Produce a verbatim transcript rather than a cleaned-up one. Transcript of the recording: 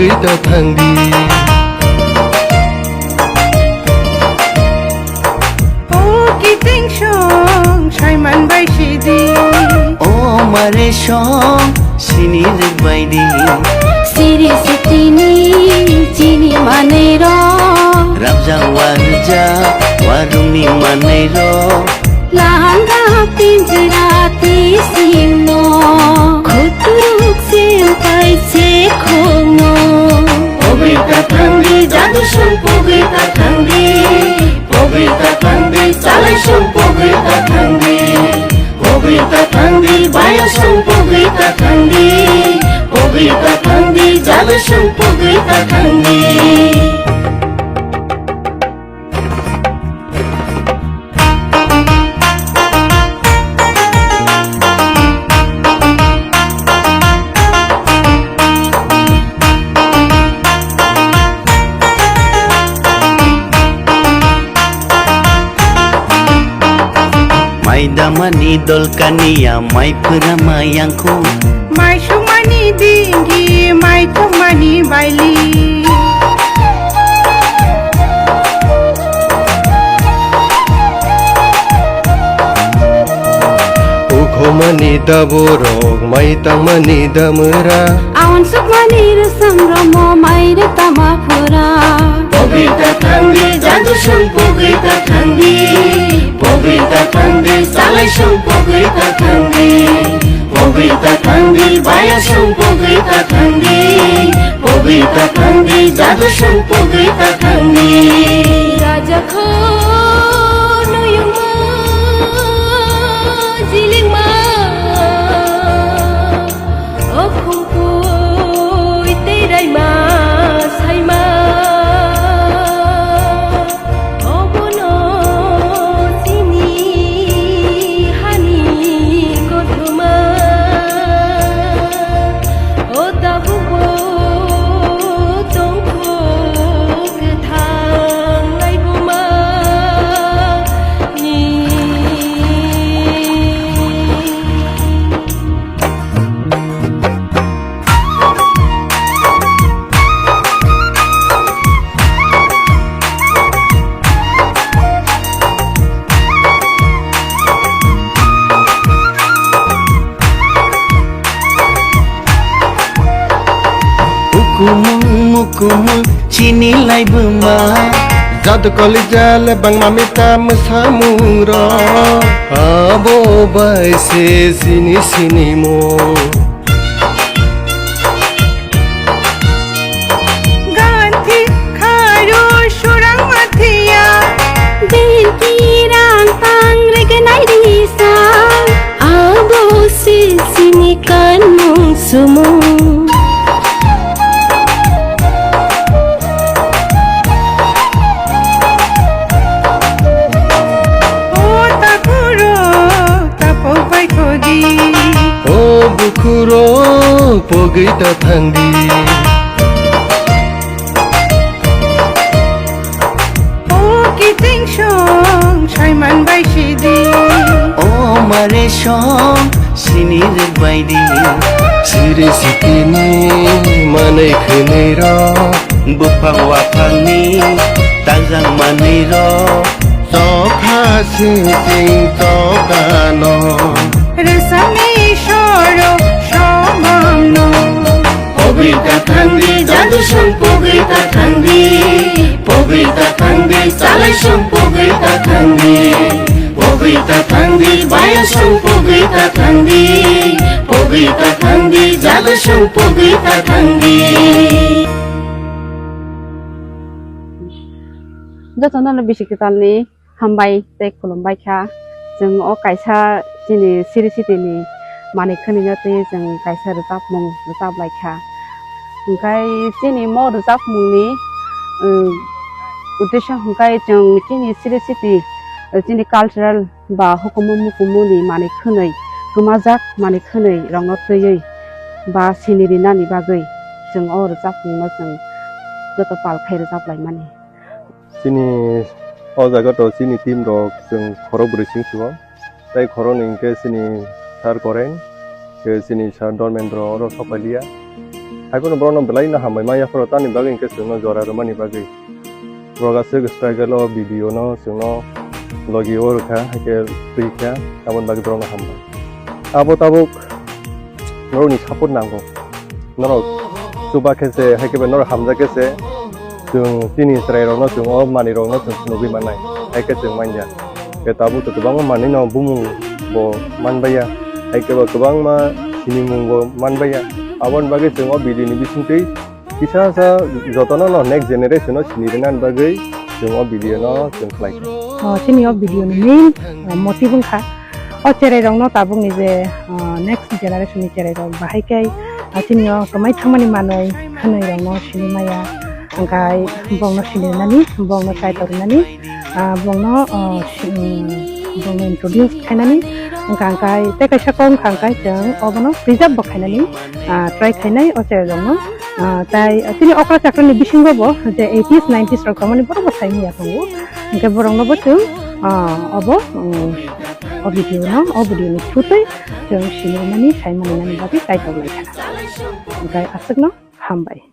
Pogwi ta thangdi. O kiting song saiman bai sidi. O mare song sini rwk bai di. Siri sitini chini manwi rok. Rabjak warjak warumni manwi rok. Langa pinjra tisingno. Khuturuk sim pai se khongno. Pogwi ta thangdi, jadu song pogwi ta thangdi. Pogwi ta thangdi, salai song pogwi ta thangdi. Pogwi ta thangdi, baya song pogwi ta thangdi. Pogwi ta thangdi, jadu song pogwi ta thangdi. Mai damani dol kaniya, mai phwrama yangkhu. Mai sumani dingi, mai thumani baili. Ukhomani daborok, mai tangmani damwra. Awan sukmani rwsam romo, mai rwtama phura. Pogwi ta thangdi, jadu song pogwi ta thangdi. Pogwi ta thangdi, salai song pogwi ta thangdi. Pogwi ta thangdi, baya song pogwi ta thangdi. Pogwi ta thangdi, jadu song pogwi ta thangdi. Raja kho noyungma jilingma. O khumkui tei raima saima, obono chini hani kothoma. O tabukbo tongkho kwthang laibuma ni. Hukumung mukumung chini laibuma. Jadu kolija le bangma mita mwsamung rok. Abo bai se sini sini mo. Ganthi kharo surang mathiya. Binti rang tang regenai risa. Abo se sini kanmung sumung. O takhurok tapo bai khodi. O bukhurok pogwi ta thangdi. O kiting song saiman bai sidi. O mare song sini rwk bai di. Siri sitini manwi khwnwi rok. Buphang waphangni tajang manwi rok. Chokha sing sing chokano. Rwsami soro somamno. Pogwi ta thangdi, jadu song pogwi ta thangdi. Pogwi ta thangdi, salai song pogwi ta thangdi. Pogwi ta thangdi, baya song pogwi ta thangdi. Pogwi ta thangdi, jadu song pogwi ta thangdi. Jotono bisi kwtalni hambai tei khulumbai kha. Chwng o kaisa chini Siri Sitini manwi khwnwi no twi chwng kaisa rwchapmung rwchap lai kha. Hwnkhe chini mo rwchapmungni, um, uddesho hwnkhe chwng chini Siri Siti, uh, chini cultural ba hukumu mukumu ni manwi khwnwi kwmajak manwi khwnwi rokno twiwi ba sini rinani bagwi chwng o rwchapmungno chwng joto pal khai rwchap laimani. Chini o jaga to chini team rok chwng khorok bwrwi sing sugo. Tei khoroknwi hwnkhe chini sir Koren, khe chini sir Dormendro oro sokpailia. Haiphano borokno belaino hambai maya phoro tamni bagwi hinkhe chwngno jora rwmani bagwi. Borok aswk struggle o video no chwngno logi o rwkha, haikhe twi kha, aboni bagwi borokno hambai. Abo tabuk norokni support nango. Norok chuba khe se, haikhe bai norok hamjak khe se, chwng chini chwrairokno chwng o manwirokno chwng phunugwi mannai, haikhe chwng manya. Khe tabuk to kwbangma manwino bumung bo manbaiya, haikhe bo kwbangma sinimung bo manbaiya. Aboni bagwi chwng o video ni bisingtwi kisa sa jotono no next generation no sini rwnani bagwi chwng o video no chwng khlai kha. O, chini o video ni main, uh, motive wngkha o cherai rok no tabuk ni je, uh, next generation ni cherai rok bahai khe, uh, chini o kwmai thangmani manwi khwnwi rok no sini maya, hwnkhe bongno sini rwnani, bongno kaitor rwnani, ah, bongno, ah, si-, um, bongno introduce khainani, wngkha hwnkhe tei kaisa kok wngkha hwnkhe chwng obono preserve bo khainani, ah, try khainai o cherai rokno. Ah, tai chini okra chakrani bisingo bo je eighties, nineties rok tongmani borok bo sai manya tongo. Hwnkhe borokno bo chwng, ah, obo, um, o video no, o video ni thutwi chwng sini rwnani, sai manwi nani bagwi kaitor lai kha. Hwnkhe aswkno hambai.